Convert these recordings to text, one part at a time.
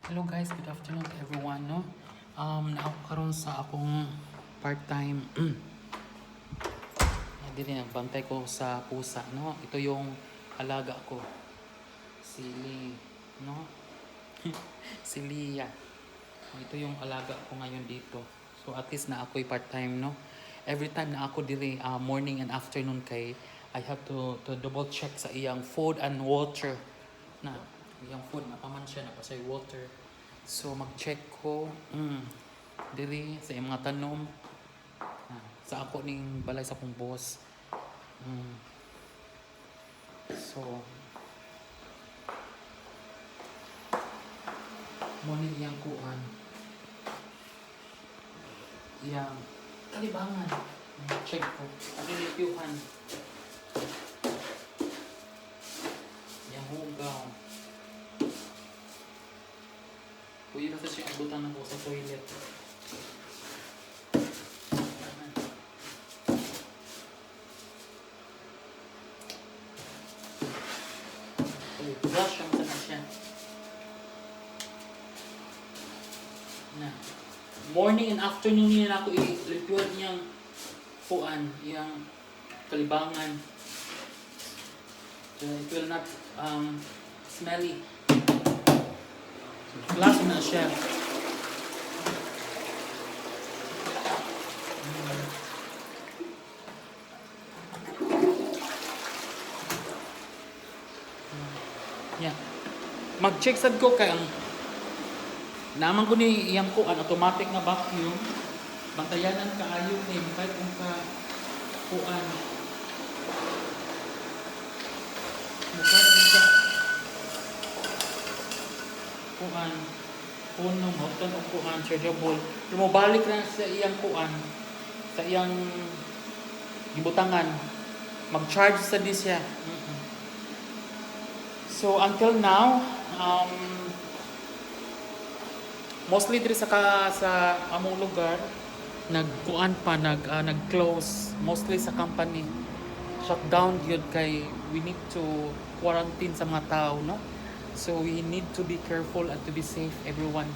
Hello guys, good afternoon to everyone, no? Naako karon sa akong part-time dili nagbantay ko sa pusa, no? Ito yung alaga ko. Si Lee, no? Si Lia. Ito yung alaga ko ngayon dito. So at least na ako'y part-time, no? Every time na ako diri morning and afternoon kay I have to double check sa iyang food and water na iyang food napaman siya napasay water. So mag-check ko diri sa iyang mga tanom sa ako ning balay sa akong boss. So mo ni iyang kuan iyang kalibangan. Check ko ano yung piuhan iyang hugaw. Pwede na siya abutan ako sa toilet. Brush ang sana siya. Na. Morning and afternoon niya na ako i-review niyang puan, iyang kalibangan. So it will not smelly. Flash na siya. Yeah. Mag-check sad ko kay ang naman ko ni iyang kuan automatic na vacuum. Bantayanan kaayo kay kahit kung ka kuan. Kuan puno moton o kuan chargeable. Lumabalik na sa iyang kuan sa iyang gibutangan. Mag-charge sa di siya. So until now, mostly diri sa among lugar nagkuan pa nag-close mostly sa company. Shutdown gyud kay we need to quarantine sa mga tao, no? So we need to be careful and to be safe everyone.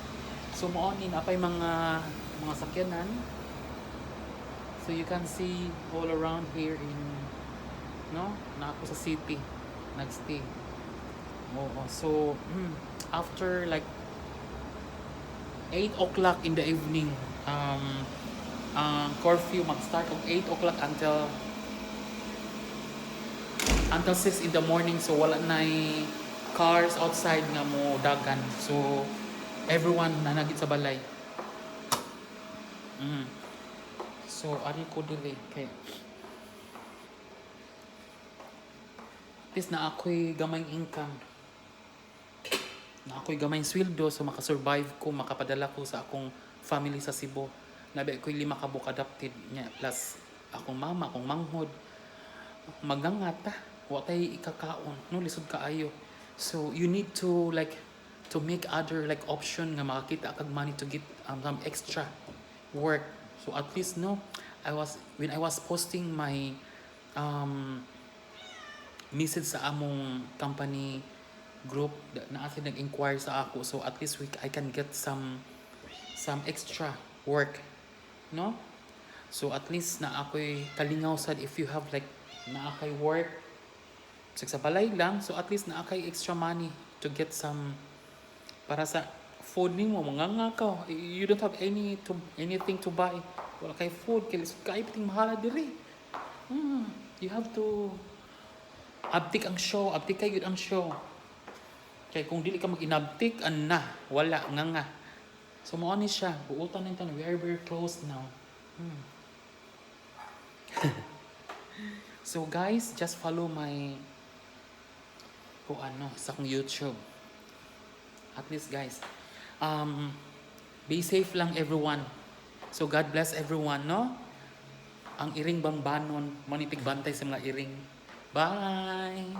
So mo ni napay mga sakyanan. So you can see all around here in no na ako sa city nagstay. So after like 8 o'clock in the evening, curfew mag-start of 8 o'clock until 6 in the morning. So wala na cars outside nga mo dagan. So everyone na nagit sa balay. So ari ko dili kay at least na ako'y gamayng income. Na ako'y gamayng sweldo so makasurvive ko, makapadala ko sa akong family sa Cebu. Nabi ako'y 5 ka book adopted niya plus akong mama, akong manghod. Magangata, wa tay ikakaon, no lisod kaayo. So you need to make other like option nga makakita kag money to get some extra work. So at least no, when I was posting my message sa among company group na ati nag-inquire sa ako, so at least I can get some extra work, no? So at least na ako'y kalingaw sad if you have like na akay work sa balay lang, so at least na akay extra money to get some para sa food nimo mga ka you don't have anything to buy, wala kay food kay piting mahala diri. You have to abtik ang show, abtik kayo ang show. Kaya kung dili ka mag-inabtik, wala nga. So mo ni siya, buutan nito, we are very close now. So guys, just follow my sa akong YouTube. At least guys, be safe lang everyone. So God bless everyone, no? Ang iring bambanon, manitig bantay sa mga iring. Bye!